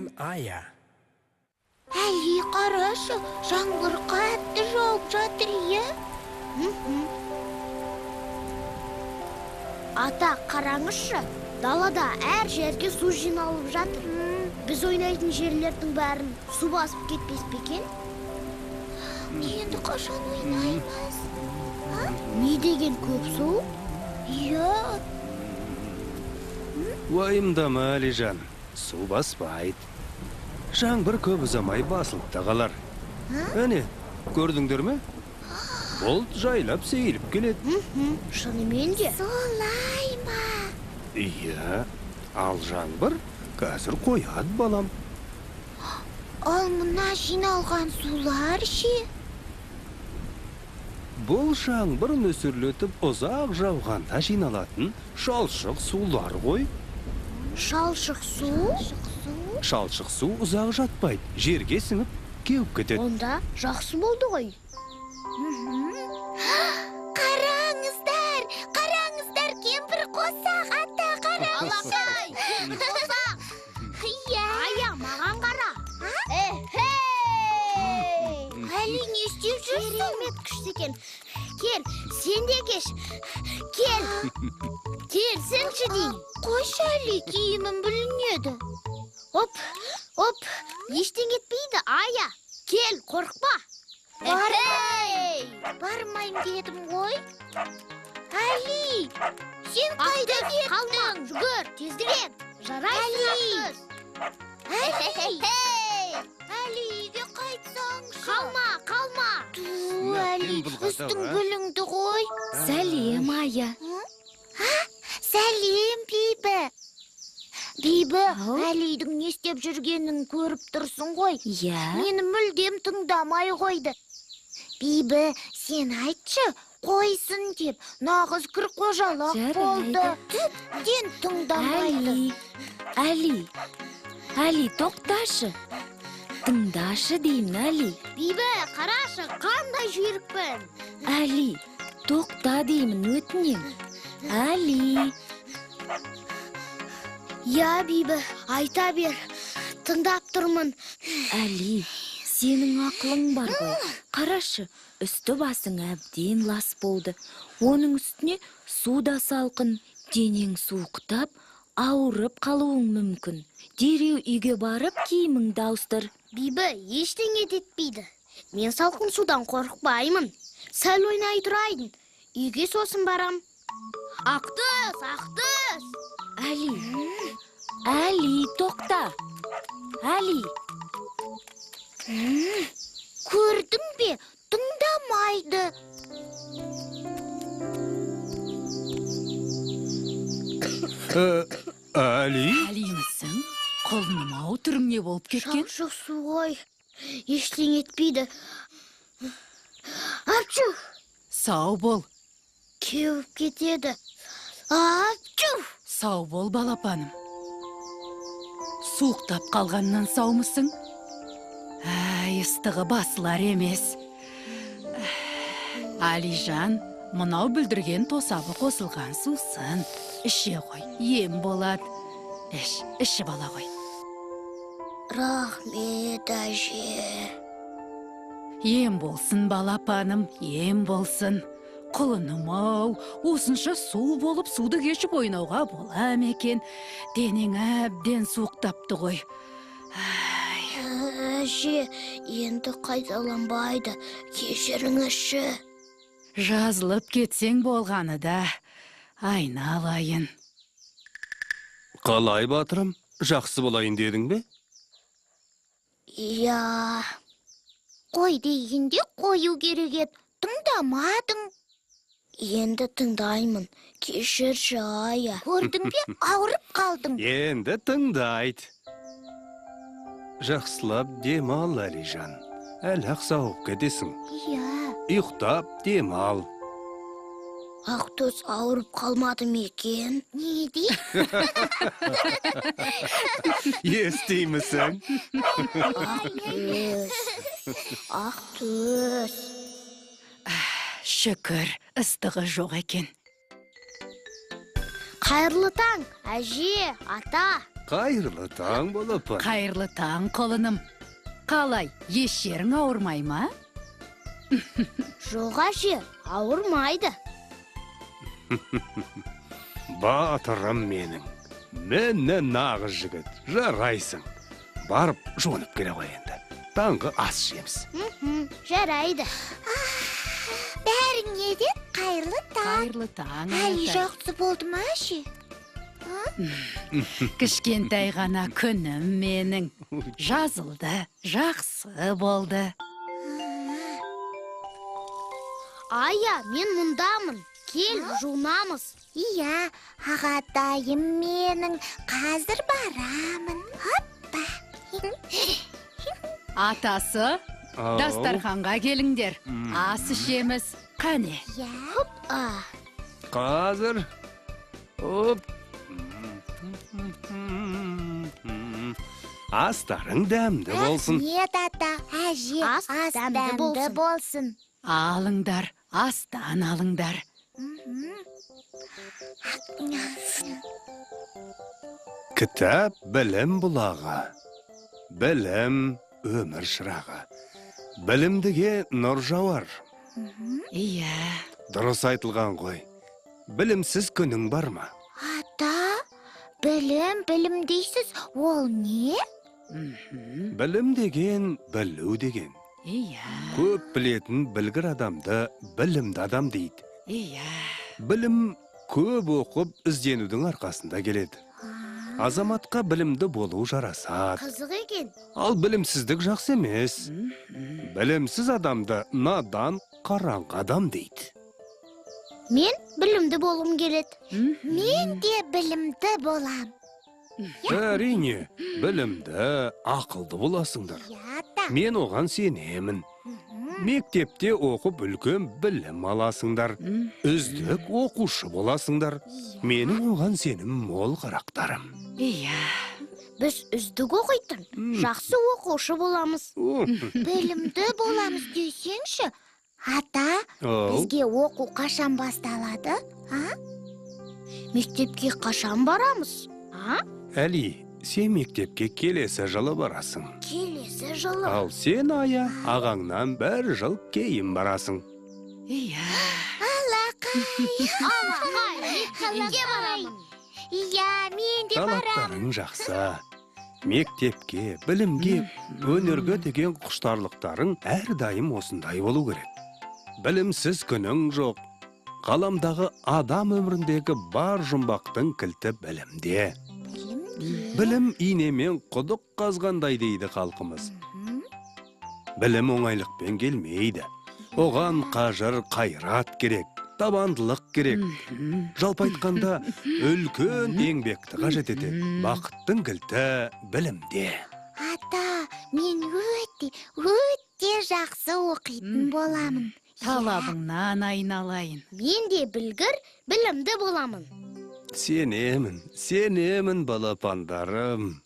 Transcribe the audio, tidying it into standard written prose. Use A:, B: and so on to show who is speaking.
A: Сәлем, Ая.
B: Әли, қарашы, жаңбыр қатты жауып жатыр, иә?
C: Ата, қараңызшы, далада әр жерге су жиналып жатыр. Біз ойнайтын жерлердің бәрін су басып кетпес пе екен?
B: Енді қашан ойнаймыз?
C: Не деген көп су?
B: Иә.
D: Уайымдама, Әлижан, су баспайды. Жаңбыр көп ұзамай басылып та қалар. Әне, көрдіңдер ме? Бұлт жайлап сейіліп келеді.
C: Шынымен де.
B: Солай ма?
D: Иә, ал жаңбыр қазір қояды, балам.
B: Ал мына жиналған сулар ше?
D: Бұл жаңбыр нөсерлетіп ұзақ жауғанда жиналатын шалшық сулар ғой.
C: Шалшық су?
D: Шалшық су ұзақ жатпайды, жерге сіңіп, кеуіп кетеді.
C: Онда жақсы болды ғой.
B: Қараңыздар, қараңыздар, кемпір қосақ, ата, қараңызшы.
C: Алақай, кемпір қосақ.
B: Иә.
C: Ая, маған қара.
B: Әли, не істеп жүрсің?
C: Керемет күшті екен. Кел, сен де кеш. Кел. Келсеңші деймін.
B: Қойшы, Әли, киімім бүлінеді.
C: Оп, оп, ештеңе етпейді, Ая. Кел, қорықпа.
B: Бармаймын. Бармаймын дедім ғой. Әли, сен қайда кеттің?
C: Қалма, жүгір, тезірек. Жарайсың,
B: Әли.
C: Ақтөс.
B: Әли, Әли, үйге қайтсаңшы.
C: Қалма, қалма.
B: Ту, Әли, үстің бүлінді ғой.
E: Сәлем, Ая.
B: Сәлем, Бибі. Бибі,
E: Ау.
B: Әлидің не істеп жүргенін көріп тұрсың ғой.
E: Иә.
B: Мені мүлдем тыңдамай қойды. Бибі, сен айтшы, қойсын деп, нағыз кір қожалақ
E: Жарайды.
B: болды. Тіптен тыңдамайды.
E: Әли, Әли, Әли, тоқташы. Тыңдашы деймін, Әли.
C: Бибі, қарашы, қандай жүйрікпін.
E: Әли, тоқта деймін, өтінем. Әли.
C: Иә, Бибі, айта бер. Тыңдап тұрмын.
E: Әли, сенің ақылың бар ғой. Қарашы, үсті басың әбден лас болды. Оның үстіне су да салқын, денең суықтап, ауырып қалуың мүмкін. Дереу үйге барып киіміңді ауыстыр.
C: Бибі, ештеңе етпейді. Мен салқын судан қорықпаймын. Сәл ойнай тұрайын. Үйге сосын барам. Ақтөс, Ақтөс!
E: Әли, Әли, тоқта. Әли.
B: Көрдің бе, тыңдамайды.
D: Әли?
F: Әлимісің? Құлыным ау, түрің не болып кеткен?
C: Шалшық су ғой. Ештеңе етпейді. Апчу!
F: Сау бол.
C: Кеуіп кетеді. Апчу!
F: Сау бол, балапаным. Суықтап қалғаннан саумысың? Әй, ыстығы басылар емес. Алижан, мынау бүлдірген тосабы қосылған сусын. Іше ғой, ем болады. Іш, ішіп ала ғой.
C: Рахмет, әже.
F: Ем болсын, балапаным, ем болсын. Құлыным ау, осынша су болып суды кешіп ойнауға бола ма екен? Денең әбден суықтапты ғой. Ай.
C: Әже, енді қайталанбайды. Кешіріңізші.
F: Жазылып кетсең болғаны да, айналайын.
D: Қалай, батырым? Жақсы болайын дедің бе?
C: Иә.
B: Қой дегенде қою керек еді. Тыңдамадың.
C: Енді тыңдаймын. Кешірші, Ая.
B: Көрдің бе, ауырып қалдың.
D: Енді тыңдайды. Жақсылап демал, Әлижан. Әлі-ақ сауығып кетесің.
B: Иә.
D: Ұйықтап демал.
C: Ақтөс ауырып қалмады ма екен?
B: Не дейді?
D: Естимісің?
C: Ақтөс. Ақтөс.
F: Шүкір, ыстығы жоқ екен.
C: Қайырлы таң, әже, ата.
D: Қайырлы таң, балапан.
F: Қайырлы таң, құлыным. Қалай, еш жерің ауырмай ма?
C: Жоқ, әже, ауырмайды.
D: Батырым менің. Міне нағыз жігіт, жарайсың. Барып жуынып келе ғой енді. Таңғы ас ішеміз.
C: Жарайды.
B: Бәріңе де қайырлы таң.
F: Қайырлы таң,
B: Әли
F: Атай.
B: жақсы болды ма, әже?
F: Кішкентай ғана күнім менің. Жазылды, жақсы болды.
C: Ая, мен мұндамын. Кел, жуынамыз.
B: Иә, ағатайым менің, қазір барамын. Хоппа.
F: Атасы,
D: Ау.
F: дастарханға келіңдер. Ас ішеміз. Қане.
B: Иә.
C: А,
D: Қазір. Оп. Астарың дәмді болсын.
B: Рахмет, ата, әже,
C: Ас
B: ас
C: дәмді
B: дәмді
C: болсын.
B: болсын.
F: Алыңдар, астан алыңдар.
D: Кітап білім бұлағы. Білім өмір шырағы. Білімдіге нұр жауар.
F: Иә.
D: Дұрыс айтылған ғой. Білімсіз күнің бар ма?
B: Ата, білім, білім дейсіз, ол не?
D: Білім деген білу деген.
F: Иә.
D: Көп білетін білгір адамды білімді адам дейді.
F: Иә.
D: Білім көп оқып ізденудің арқасында келеді. Азаматқа білімді болу жарасады.
C: Қызық екен.
D: Ал білімсіздік жақсы емес. Білімсіз адамды надан, қараңғы адам дейді.
C: Мен білімді болғым келеді.
B: Мен де білімді болам.
D: Әрине, білімді, ақылды боласыңдар.
B: Иә, ата.
D: Мен оған сенемін. Мектепте оқып үлкен білім аласыңдар. Үздік оқушы боласыңдар. Менің оған сенім мол, қарақтарым.
F: Иә.
C: Біз үздік оқитын, жақсы оқушы боламыз.
B: Білімді боламыз десеңші. Ата,
D: Ау.
B: бізге оқу қашан басталады? А?
C: Мектепке қашан барамыз? А?
D: Әли, сен мектепке келесі жылы барасың.
C: Келесі жылы.
D: Ал сен, Ая, ағаңнан бір жыл кейін барасың.
F: Иә.
B: Алақай.
C: Алақай, мектепке барамын.
B: Иә, мен де барамын.
D: Талаптарың жақсы. Мектепке, білімге, өнерге деген құштарлықтарың әрдайым осындай болу керек. Білімсіз күнің жоқ. Ғаламдағы адам өміріндегі бар жұмбақтың кілті білімде. Білім инемен құдық қазғандай дейді халқымыз. Білім оңайлықпен келмейді. Оған қажыр қайрат керек, табандылық керек. Жалпы айтқанда, үлкен еңбекті қажет етеді. Бақыттың кілті білімде.
B: Ата, мен өте, өте жақсы оқитын боламын.
F: Талабыңнан айналайын.
C: Мен де білгір, білімді боламын.
D: Сенемін, сенемін, балапандарым.